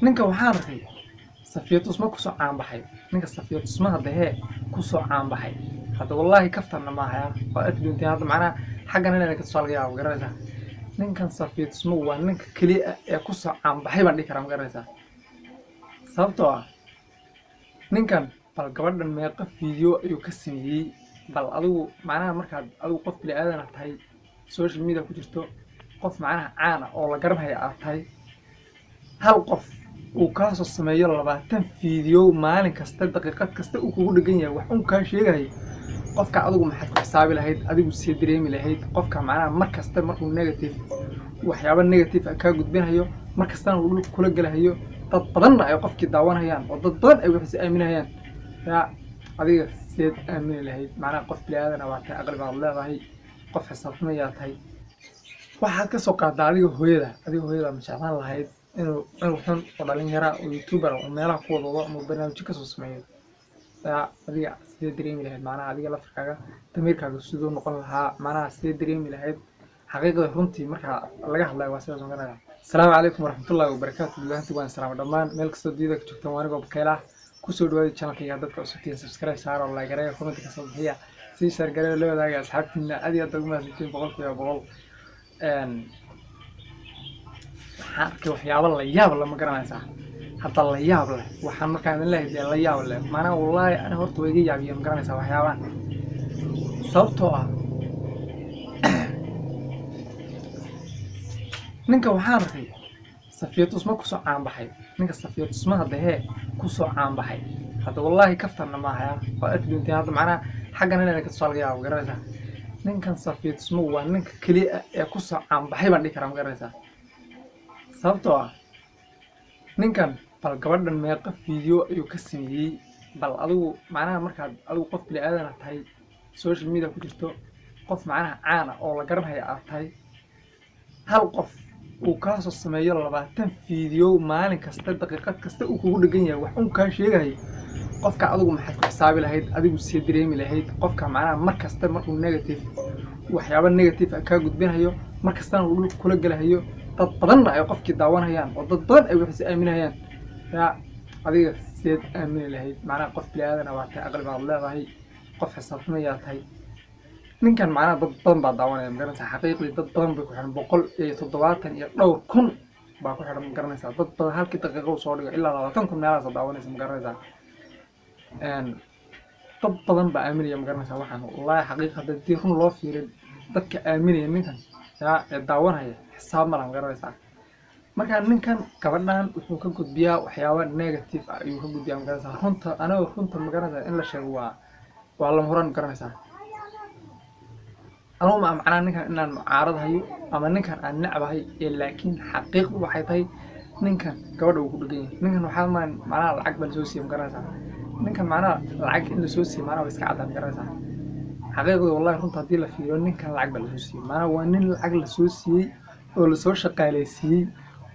Ninka waxaan arkay Safiya Tusmo kusoo caanbaxay. Ninka Safiya Tusmo hadda hee kusoo caanbaxay hadda, wallaahi kaftanna maahaya, waa arki doonteen hadda. Macnaha xaggan inay ka tusaa laga yaabo, garanaysaa. Ninkan Safiya Tusmo waa ninka keliya ee kusoo caanbaxay baan dhihi karaa, ma garanaysaa? Sababtoo ah ninkan bal gabadhan meeqa video ayuu ka sameeyey? Bal adigu macnaha markaad adigu qof bini aadan tahay, social media ku jirto, qof macnaha caan ah oo la garanhaya aad tahay, hal qof uu kaasoo sameeyo 20 video maalin kasta, daqiiqad kasta uu kugu dhegan yahay, wax un kaa sheegayo, qofka adigu maxaad ku xisaabi lahayd? Adigu see dareemi lahayd? Qofka macnaha mar kasta markuu negative, waxyaaba negative ah kaa gudbinayo, mar kastana uu dhulka kula gelahayo, dad badanna ay qofkii daawanayaan oo dad badan ay wixiisi aaminayaan, yaa adiga seed aamini lahayd? Macnaha qof bini aadan baa tahay, aqli baad leedahay, qof xisaabtamayaa tahay. Waxaad ka soo qaadaa adiga hooyada, adiga hooyada ma jeclaan lahayd inuu cunug xun oo dhalinyara oo youtuber oo meelaha ku wadwado ama barnaamijyo kasoo sameeyo? Yaa adiga sidee dareemi lahayd? Macnaha adiga lafirkaaga, damiirkaaga siduu noqon lahaa? Macnaha sidee dareemi lahayd? Xaqiiqda runtii marka laga hadlayo waa sidaas noqonaya. Asalaamu calaykum waraxmatullahi wabarakaatu. Gudahanti waan salaamo dhammaan meel kastoo dunida ka joogtaan. Waa anigoo Bakaylah, kusoo dhawaada channelkayga. Dadka cusubtiin subscribe saaro, like gareeya, comment kasoo bixiya, sii share gareeya, la wadaaga asxaabtiina. Aad iyo aad ugu mahadsantiin 100%. Waxaan arkay waxyaabo la yaab leh, ma garanaysaa? Hadda la yaab leh waxaan markaan idin leeyahay dee la yaab leh maanaa, wallaahi ani horta waa iga yaabiya, ma garanaysaa, waxyaabahan. Sababtoo ah ninka waxaan arkay Safiya Tusmo kusoo caanbaxay. Ninka Safiya Tusmo hadda hee kusoo caanbaxay hadda, wallaahi kaftanna maahaya, waa arki doonteen hadda. Macnaha xaggan inay ka tusaa laga yaabo, garanaysaa. Ninkan Safiya Tusmo waa ninka keliya ee kusoo caanbaxay baan dhihi karaa, ma garanaysaa? Sababtoo ah ninkan bal gabadhan meeqa video ayuu ka sameeyey? Bal adigu macnaha markaad adigu qof bini aadan tahay, social media ku jirto, qof macnaha caan ah oo la garanhaya aad tahay, hal qof uu kaasoo sameeyo 20 video maalin kasta, daqiiqad kasta uu kugu dhegan yahay, wax un kaa sheegayo, qofka adigu maxaad ku xisaabi lahayd? Adigu see dareemi lahayd? Qofka macnaha mar kasta markuu negative, waxyaaba negative ah kaa gudbinayo, mar kastana uu dhulka kula gelahayo, dad badanna ay qofkii daawanayaan oo dad badan ay wixiisi aaminayaan, yaa adiga seed aamini lahayd? Macnaha qof bini aadan baa tahay, aqli baad leedahay, qof xisaabtamayaa tahay. Ninkan macnaha dad badan baa daawanaya, magaranaysaa. Xaqiiqdii dad badan bay ku xidhan, 170 iyo dhowr kun baa ku xidhan, magaranaysaa. Dad badan halkii daqiiqo uu soo dhigo ilaa 20,000 meelahaas daawanaysa, magaranaysaa. Dad badan baa aaminaya, magaranaysaa. Waxaan wallaahi xaqiiq hadda dii run loo fiirin, dadka aaminaya ninkan yaa ee daawanaya xisaab ma laha, magaranaysaa. Marka ninkan gabadhan wuxuu ka gudbiyaa waxyaaba negative ah ayuu ka gudbiyaa, magaranaysaa. Runta aniga runta, magaranaysaa, in la sheego waa lama huraan, magaranaysaa. Anugu ma macnaha ninkan inaan mucaarad hayo ama ninkan aan necbahay ee, laakiin xaqiiqdu waxay tahay ninkan gabadha uu ku dhegan yahay. Ninkan waxaa macnaha lacag baa lasoo siiyey, magaranaysaa. Ninkan macnaha lacag in lasoo siiyey macnaha waa iska caddaa, magaranaysaa. Xaqiiqdu wallahi runta haddii la fiiriyo, ninkan lacag baa lasoo siiyey. Macnaha waa nin lacag lasoo siiyey oo lasoo shaqaaleysiiyey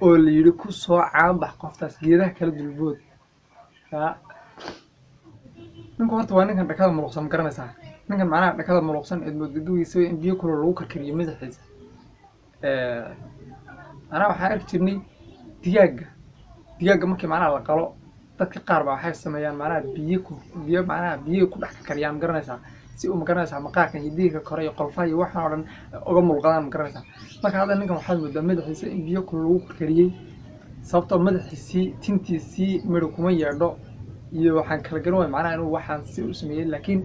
oo la yidhi ku soo caanbax qoftaas geedaha kala dulbood. Yaa ninku horta waa ninkan dhakada muluqsan, ma garanaysaa? Ninkan macnaha dhakada muluqsan eed moodo gabigiisa in biyo kulul lagu karkariyo madaxiisa. Macnaha waxaan arki jirnay digaagga, digaagga markii macnaha la qalo, dadka qaar baa waxay sameeyaan macnaha biyo ku biyo, macnaha biyo ku dhex karkariyaan, ma garanaysaa, si uu, ma garanaysaa, maqaarkan iyo diirka kore iyo qolfaha iyo waxaan oo dhan uga mulqadaan, ma garanaysaa. Marka hadda ninkan waxaad moodaa madaxiisa in biyo kulul lagu karkariyey, sababtoo madaxiisii tintiisii midho kuma yeedho iyo waxaan kala garan waaya macnaha inuu waxaan si u sameeyey. Laakiin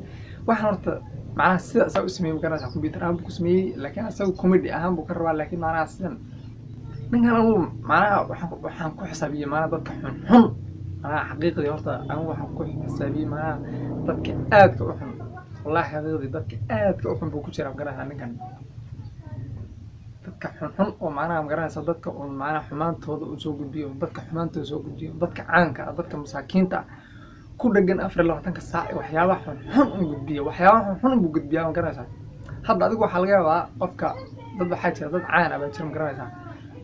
waxaan horta macnaha sida asaa u sameeyey, ma garanaysaa, computer ahaan buu ku sameeyey, laakiin asaga comedy ahaan buu ka rabaa. Laakiin macnaha sidan ninkan anugu macnaha waxaan ku xisaabiyey macnaha dadka xun xun. Macnaha xaqiiqdii horta anigu waxaan ku xisaabiyey macnaha dadka aadka u xun. Wallahi xaqiiqdii dadka aadka u xun buu ku jiraa, ma garanaysaa. Ninkan dadka xunxun oo macnaha, ma garanaysaa, dadka uun macnaha xumaantooda uu soo gudbiyo, dadka xumaantooda soo gudbiyo, dadka caanka ah, dadka masaakiinta ah ku dhegan 24-ka saac, waxyaabaha xunxun un gudbiya, waxyaabaha xunxun buu gudbiyaa, ma garanaysaa. Hadda adigu waxaa laga yaabaa qofka, dad waxaa jira, dad caan ah baa jira, ma garanaysaa.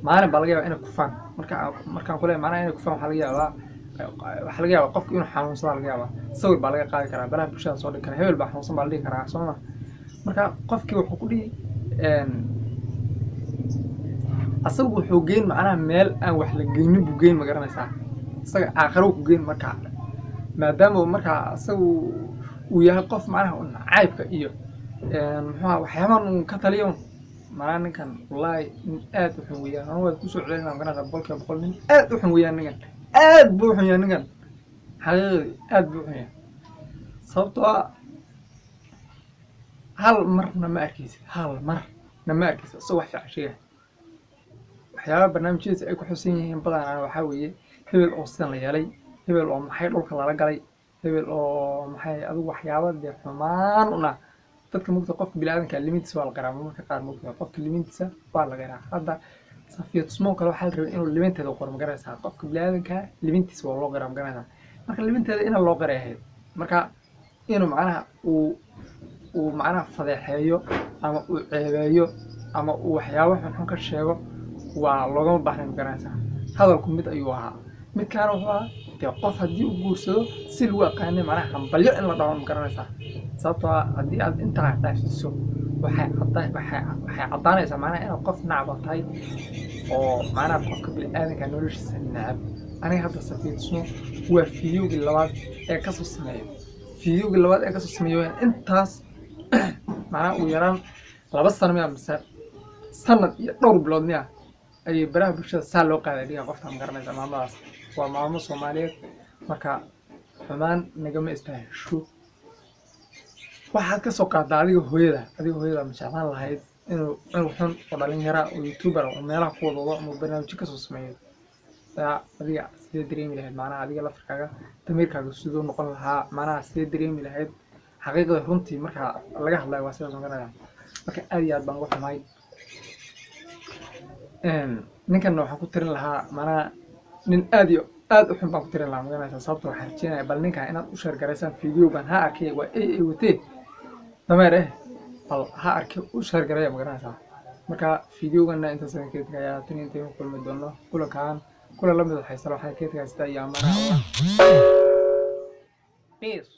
Maalin baa laga yaabaa inay kufaan. Marka markaan kuleeyahay macnaha inay kufaan, waxaa laga yaabaa qofka inuu xanuunsadaa laga yaabaa. Sawir baa laga qaadi karaa, baraha bulshada soo dhigi karaa, hebel baa xanuunsan baa la dhihi karaa, soo ma? Marka qofkii wuxuu ku dhihi, asagu wuxuu geyn macnaha meel aan wax la geynin buu geyn, ma garanaysaa. Isaga aakhiro ku geyn. Markaa maadaama uu markaa isagu uu yahay qof macnaha un caybka iyo muxuu waxyaabahan uu ka taliyo. Macnaha ninkan wallaahi nin aad u xun weeyaan. Anu waad kusoo celinaa, magaranaysaa, 100% nin aad u xun weeyaan. Ninkan aad buu u xun yahay. Ninkan xaqiiqdii aad buu u xun yahay, sababtoo ah hal marna ma arkeysid, hal marna ma arkeysid isagoo wax fiican sheegaya. Waxyaabaha barnaamijyadiisa ay ku xusan yihiin badanaa waxaa weeye hebel oo sidan la yeelay, hebel oo maxay dhulka lala galay, hebel oo maxay, adigu waxyaaba dee xumaan una. Dadka mugta, qofka biniaadanka limitiisa waa la qiraa marmarka qaar. Mugta, qofka limitiisa waa la qiraa. Hadda Safiya Tusmo kale waxaa la rabay inuu liminteeda qoro, ma garanaysaa? Qofka biniaadanka limintiisa waa loo qiraa, ma garanaysaa? Marka liminteeda ina loo qiray ahayd. Marka inuu macnaha uu macnaha fadeexeeyo ama uu ceebeeyo ama uu waxyaabo xunxun ka sheego waa loogama baahnayn, ma garanaysaa? Hadalku mid ayuu ahaa, midkaana wuxuu ahaa dee qof haddii uu guursado si lagu aqaanay macnaha hambalyo in la dhaho, ma garanaysaa? Sababtoo ah haddii aad intaa dhaafsiiso, waxay caddaanaysaa macnaha inaad qof nacba tahay oo macnaha qofka bini'aadanka noloshiisa necab. Aniga hadda Safiya Tusmo waa fiidiyowgii labaad ee kasoo sameeyo, fiidiyowgii labaad ee kasoo sameeyo wayaan. Intaas macnaha ugu yaraan 2 sano miya mise sanad iyo dhowr bilood miya ayay baraha bulshada saa loo qaaday dhiga qofta, ma garanaysa? Maamadaas waa maamo Soomaaliyeed. Marka xumaan nagama istaahesho. Waxaad ka soo qaadaa adiga hooyada, adiga hooyada ma jeclaan lahayd inuu cunug xun oo dhalinyara oo youtuber oo meelaha ku wadwado ama barnaamijyo kasoo sameeyo? Yaa adiga sidee dareemi lahayd? Macnaha adiga lafirkaaga damiirkaaga siduu noqon lahaa? Macnaha sidee dareemi lahayd? Xaqiiqda runtii marka laga hadlayo waa sidaas, ma garanaya? Marka aad iyo aad baan uga xumahay. Ninkanna waxaan ku tirin lahaa macnaha nin aad iyo aad u xun baan ku tirin lahaa, magaranaysaa? Sababta waxaan rajeynaya bal ninkan inaad u share garaysaan videogan. Ha arkay, waa ay watee dameer eh, bal ha arkay, u share garaya, magaranaysaa? Marka videoganna intaasaan kaga tegayaa. Tan intaynu kulmi doono kulankan kula lamid waxay sala, waxaan kaga tegaa sidaa iyo amaanaha. Peace.